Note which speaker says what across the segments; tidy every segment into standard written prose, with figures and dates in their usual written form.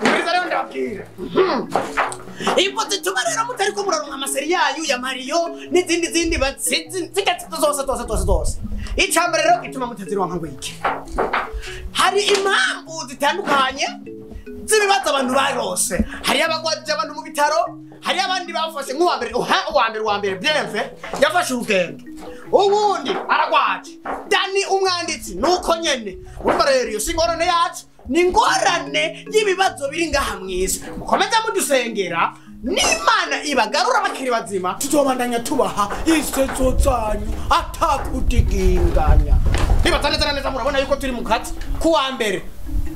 Speaker 1: Umviriza rero ndababwira. Imvo zituma rero mutariko muraronka amaseri yayu ya Mario n'izindi zindi batsinzi zose zose zose zose. Icambere rero gituma mutazironka ngo iki. Hari impamvu zitandukanye z'ibibazo abantu barose. Hari abagwaje abantu mu bitaro, hari abandi bafashe nk'uwa mbere, uwa mbere Bienve yafashe urugendo. Ubundi aragwaje. Dani umwanditsi nuko nyene. Urumva rero iyo si ingorane yacu, ni ingorane y'ibibazo biri ngaha mw'isi. Mukomeze mudusengera n'Imana ibagarura bakiri bazima,
Speaker 2: tuzobandanya tubaha isezo zanyu atakudiginganya.
Speaker 1: Niba neza neza murabona yuko turi mu kazi kuwa mbere.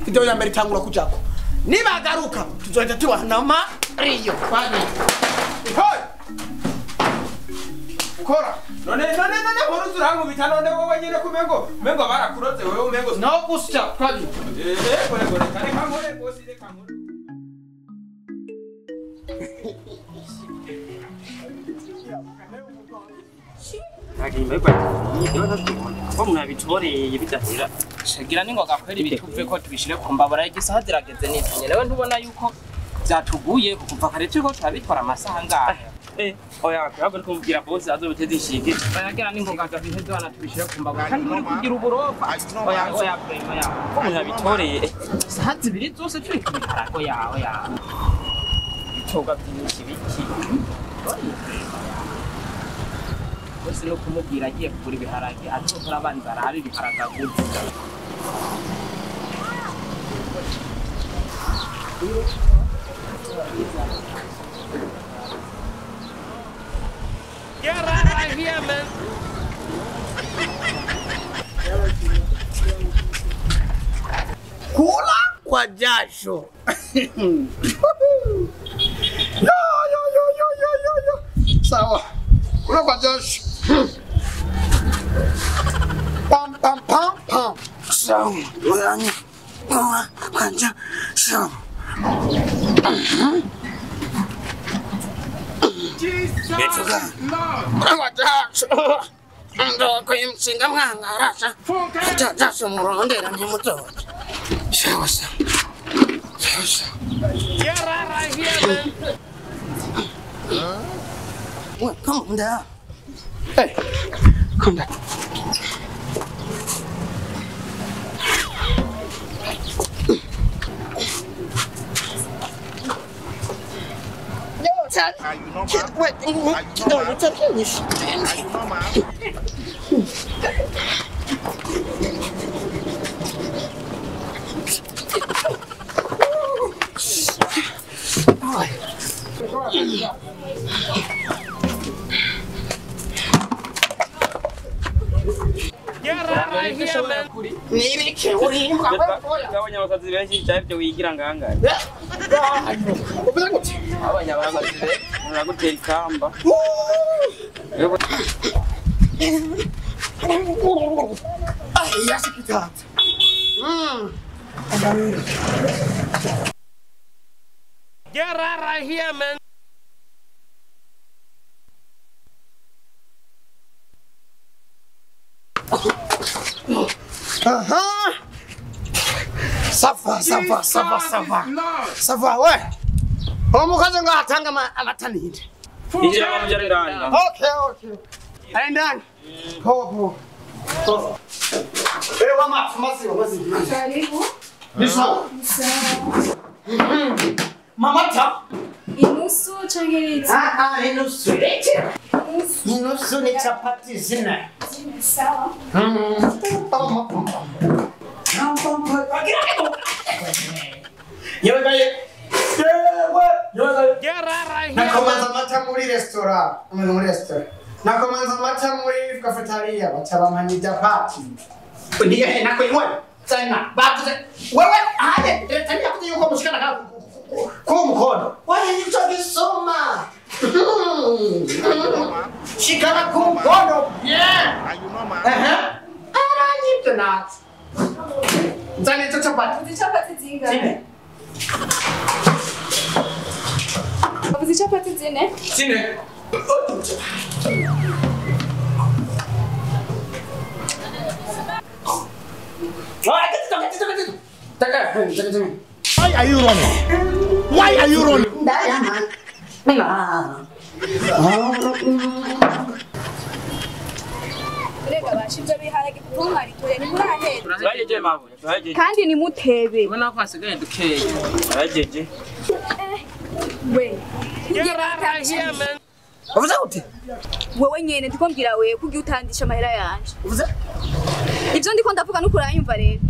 Speaker 1: Video ya mbere itangura kujako. Nibagaruka tuzohita tubaha na Mario. Hey! Kora.
Speaker 3: None nkuru zurankubita none wowe nyene kumengo mengo barakuroze wewe umengo
Speaker 1: no gusya twabi.
Speaker 3: Kore kare kankore gose reka nkore.
Speaker 4: Ko mwabitoreye bidahera shagira ningoga kwera ibituve ko tubishire ku mbabara y'igisaha zirageze neza nyene ntubona yuko byatuguye kuva kare turiko turabitwara amasaha ngahe. Oya ahubwo ni kumubwira boss azobiteze ishige bayagira ningoga gabiheze bana tubishire ku mbabara kandi muri kugira uburofa. Oya oya oya ko mwabitoreye saha zibiri zose turi kubikara. Oya oya bitoga byinshi biki bose no kumubwira agiye kugura ibiharage azokora abanza arabe ibiharage aguze.
Speaker 5: Get out of here, man.
Speaker 1: Kula kwa jasho. Yo yo yo yo yo yo yo. Sawa. Kula kwa jasho. Pam pam pam pam. Sawa. Kula kwa jasho.
Speaker 5: Get out of here, man.
Speaker 1: What? Come on down. Hey, come down.
Speaker 6: Are you normal?
Speaker 1: Wait,
Speaker 6: Are you normal?
Speaker 5: Get out of here, man.
Speaker 4: Abanyabakazi benshi cyane byo wigira ngangare. Abanyabakazi benshi muragutera ikamba.
Speaker 5: Get out of here, man.
Speaker 1: Aha. Ça va, ça va, ça va, ça va. Ça va, ouais. Omukazi ngo atanga amata ninde. Okay, okay. Aendani. Poa poa. Poa. Wewe mama, maziwa, maziwa.
Speaker 7: Karibu.
Speaker 1: Ni sawa.
Speaker 7: Sawa.
Speaker 1: Mama ta.
Speaker 7: Inusu canke litiro?
Speaker 1: Ah ah, inusu.
Speaker 7: Inusu.
Speaker 1: Inusu ni chapati zine.
Speaker 7: Zine, sawa.
Speaker 1: Nakomanza amata muri restaurant, muri restaurant. Nakomanza amata muri cafeteria, baca bampa n'ijapati. Ndiye nako iwe. Tsena, bavuze wewe aje, leta yavuze yuko mushikana ka ku mukono. Wewe nico gisoma. Shikana ku mukono. Yeah.
Speaker 6: Are you normal?
Speaker 1: Aranyibyo natwe. Nzane ico chapati.
Speaker 7: Uzi chapati zingahe?
Speaker 1: Zine.
Speaker 7: Uzi chapati zine?
Speaker 1: Zine.
Speaker 6: Why are you running? Why are you running?
Speaker 7: Rega bashivyo biharage kutumwarituye ni murahera.
Speaker 4: Turagejeje mabuye, turagejeje.
Speaker 7: Kandi ni mutebe.
Speaker 4: Ubona ko hasigaye dukeya. Turagejeje.
Speaker 7: We.
Speaker 5: Get out of here, man.
Speaker 1: Uvuze gute?
Speaker 7: Wewe nyene ndiko mbwira wewe kugira utandisha amahera yanje.
Speaker 1: Uvuze?
Speaker 7: Ivyo ndiko ndavuga nuko uranyumva rero.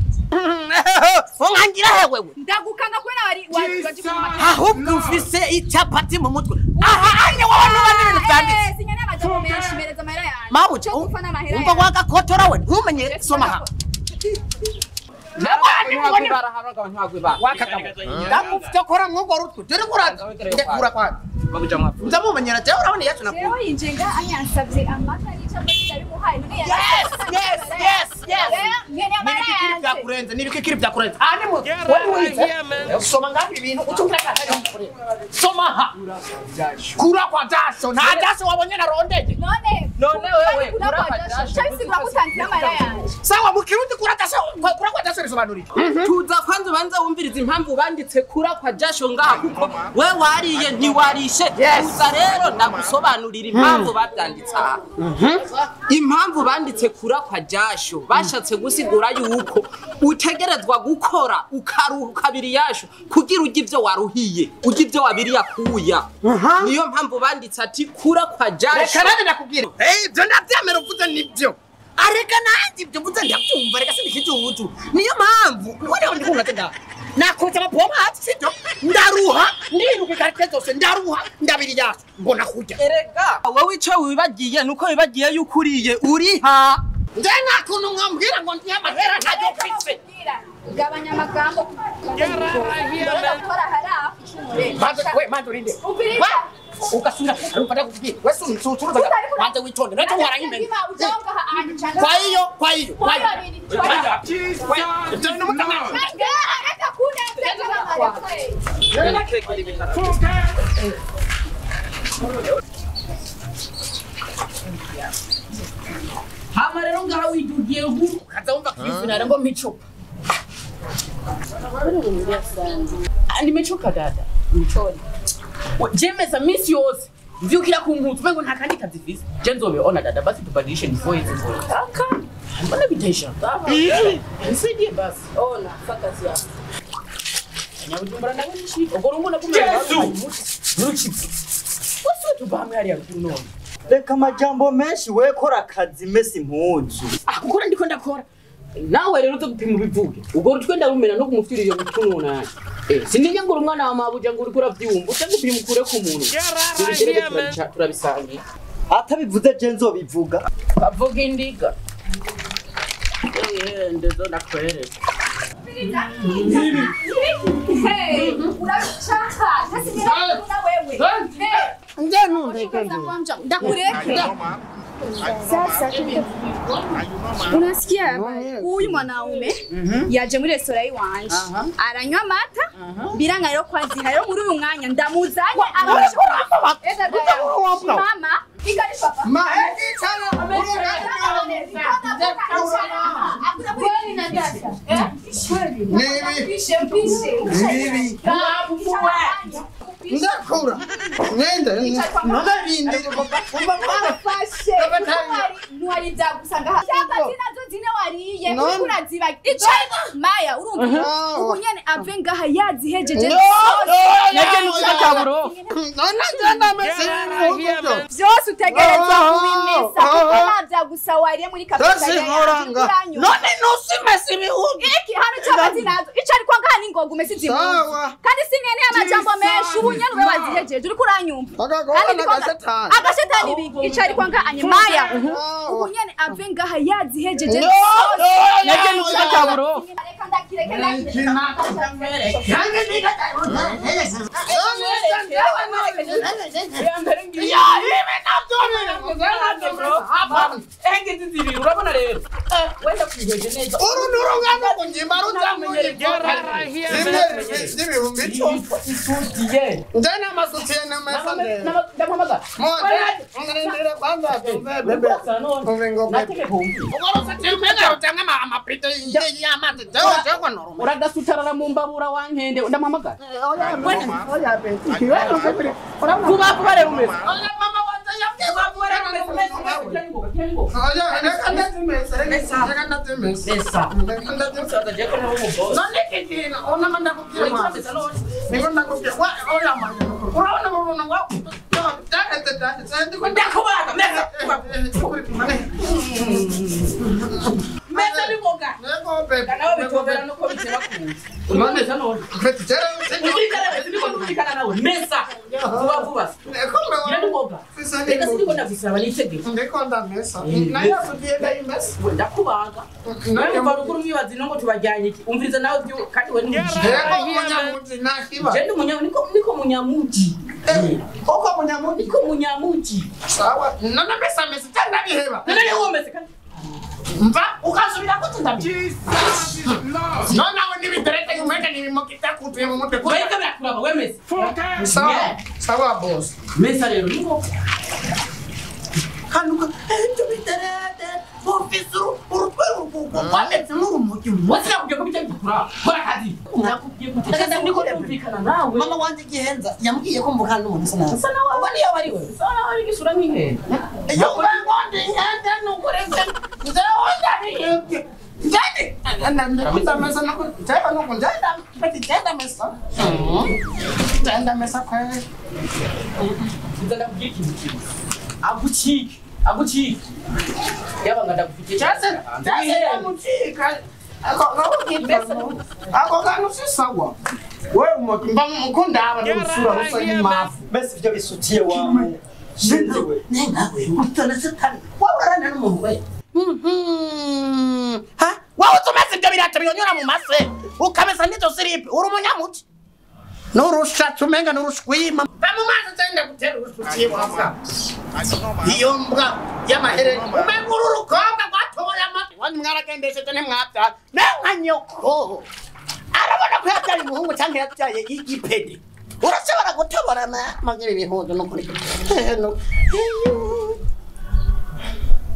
Speaker 1: Unkangira he wewe?
Speaker 7: Ndagukanga kubera wari waje kumaka.
Speaker 1: Ahubwo ufise icapati mu mutwe. Aha anye wowe nuba n'ibintu vyanditse.
Speaker 7: Sinyana amajambo menshi mereza amahera yanje.
Speaker 1: Mabuja, umva wagakotora we ntumenye soma ha. Ndakufite mwugo rutwe dore kuraza ndekura kwanza.
Speaker 4: Mabuja mwafu.
Speaker 1: Ndamumenyera jewe urabona yacu nakuye.
Speaker 7: Jewe yinjenga anyansavye amata n'icapati ndabimuhaye none
Speaker 1: Yes, yes, yes, yes.
Speaker 7: Nyene amahera yanje.
Speaker 1: Byakurenze nibiki byakurenze. Ah ni mu wewe wize. Soma ngapi ibintu utungira kaka Soma ha. Kura kwa jasho. Na jasho wabonye narondeye.
Speaker 7: None
Speaker 4: wewe
Speaker 7: kura kwa jasho. Chabisigura kutangira amahera yanje.
Speaker 1: Sawa mu kirundi kura jasho kura kwa jasho risobanura iki?
Speaker 4: Tuza kwanza ubanza wumviriza impamvu banditse kura kwa jasho ngaha kuko we wariye ntiwarishe. Tuza rero ndagusobanurira impamvu babyanditse aha. Impamvu banditse kura kwa jasho bashatse gusigura yuko utegerezwa gukora ukaruhuka kabiri yasho kugira ujye ibyo waruhiye ujye ibyo wabiriya kuya. Niyo mpamvu banditse ati kura kwa jasho.
Speaker 1: Reka nanjye ndakubwira. Ibyo ndabyemera uvuze nibyo. Areka nanjye ibyo mvuze ndabyumva reka sindikijuju. Niyo mpamvu wewe ndi kungaze ngaha. Nakutse amapoma hasi sibyo? Ndaruha ndiruka ikarite zose ndaruha ndabiri yacu mbona kurya.
Speaker 4: Erega wowe ico wibagiye nuko wibagiye yuko uriye uriha.
Speaker 1: Nje nta kuntu mwambwira ngo ndiye amahera ntayo mfise.
Speaker 7: Gabanya amagambo. Ndakora hara
Speaker 1: Manze we manze urinde. Ugasubira urumva ndakubwira. Wese unsusuruza manze witonde nacho waranyimena. Kwa hiyo kwa hiyo kwa hiyo.
Speaker 4: Hama rero ngaha widugiye nkuru
Speaker 1: ukaza wumva kwifunara ngo micupa.
Speaker 4: Nimechoka dada. Nimechoka. Jemeza misi yose. Mvyukira ku mpuzu mengo nta kandi kazi fisi. Je nzobeona dada basi tubadilishe nifoe hizo zote. Kaka. Mbona bitaisha? Nisaidie basi. Ona focus yako. Nyabujumbura nawe nishika. Ogorungu na kumwe. Yesu. Nuchipi. Wasi tubamwe hariya none.
Speaker 8: Reka amajambo menshi we kora akazi mesi impuzu.
Speaker 4: Ah gukora ndiko ndakora. Nawe rero utagupima ubivuge. Ubwo rutwe ndarumena no kumufyirira gutununa. Sindinya ngo umwana wa mabuja ngo uriko uravyumva utagupima ukure ku muntu. Turabisangiye.
Speaker 8: Atabivuze je nzobivuga.
Speaker 4: Bavuga indiga. Ndezo ndakwereka.
Speaker 7: Hey, urabishaka. Ntasinira wewe.
Speaker 1: Nje nundeke nje.
Speaker 7: Ndakureke. Sasa unasikia huyu mwanaume yaje muri restaurant iwanje aranywa amata biranga rero kwaziha rero muri uyu mwanya ndamuzanye mama ikari papa
Speaker 1: ma edi Ndakura. Nenda. Nabindi.
Speaker 7: Umfashe. Nwari ndagusanga. Chapati nazo zine wariye. Uriko ico Maya urumva. Ubu nyene ave ngaha yazihejeje.
Speaker 4: Nabyo nukataburo.
Speaker 7: Byose utegerezwa kubimesa kuko ntabya gusa wariye muri
Speaker 1: kapitale. None nusimesa ibihugu.
Speaker 7: Iki hano chapati nazo. Ico ariko ngaha ni ngoga umesa izi. Kandi sinkene amajambo menshi ubu nyene ube wazihejeje uriko uranyumva.
Speaker 1: Kandi agashetani.
Speaker 7: Agashetani biki ico ariko ngaha anye Maya. Ubu nyene ave ngaha yazihejeje.
Speaker 4: Nabyo nukataburo.
Speaker 7: Reka ndakireke ndakireke.
Speaker 4: Urabona rero wenda kwiheje neza
Speaker 1: uru nurungano kunjimba ruzamuye n'ibihumbi 10
Speaker 4: isutiye
Speaker 1: njana amasutiye n'amasa
Speaker 4: ndamuhamagara
Speaker 1: mo kwanza bebe
Speaker 4: uragasutarara mu mbabura wankende ndamuhamagara vuba vuba rero umeze Mesa niboga. Nawe bitobera nuko bitera kuza. Mesa. Vuba vuba. Niboga. Reka siniko ndagusaba nitegeko.
Speaker 1: Ndikunda mesa. Nayo sudiye imesa.
Speaker 4: Ndakubaga. Nawe mva ruguru mwibaza ino ngo tubajyanye iki? Umviriza nawe byo kandi we n'umuji.
Speaker 1: Yego munyamuji nakiba.
Speaker 4: Je ndi munyamuji niko munyamuji.
Speaker 1: Uko munyamuji
Speaker 4: niko munyamuji.
Speaker 1: Sawa. None mesa mesa cyane biheba.
Speaker 4: None uwo mesa kandi
Speaker 1: mva ukasubira kutunda. Jesus is Lord. None awe nibiterete umeke nibimokita kutuye mu mutwe.
Speaker 4: Weka birakuraba we mesa.
Speaker 1: Sawa. Sawa boss.
Speaker 4: Mesa rero niko
Speaker 1: kanuka ibyo biterete officer urutwe rwametse n'urumogi.
Speaker 4: Wese nakubwiye ko bijya bikura. Kora akazi. Nakubwiye ko niko kumvikana nawe.
Speaker 1: Mama wanje gihenza yambwiye ko mvukana n'umuntu usa nawe.
Speaker 4: Usa nawe aba niyo bari we. Usa nawe ari gisura nk'inkende.
Speaker 1: Iyo ubangondi inkende nukureze.
Speaker 4: Agucike agucike yabanga ndagufitiye
Speaker 1: ako kantu si sawa wewe mukundaba n'usura rusa nk'imafu
Speaker 8: Mesi ibyo bisutiye wawe
Speaker 1: nengawe utona satani waurarana n'umuntu we ha wawe utumeze ibyo birato biyonyura mu mase ukamesa n'izo siripi uri umunyamuci n'urushatsi umenga n'urushwima va mu mazi cyenda gutera urushuti wapfa iyo mbwa y'amahereni umenga uru rukobwa rwatoboye amatwi wanyu mwaragendesheje ntimwabyara nenka nyoko arabona ko yabyaye umuhungu cyangwa yabyaye igipede urashobora gutobora magira ibihuzo no kuri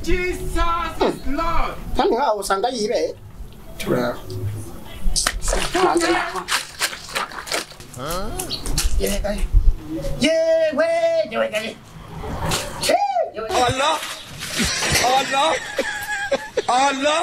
Speaker 3: Jesus is Lord.
Speaker 1: Kandi nkaho usanga yibera yewe yewe
Speaker 3: Allah Allah Allah.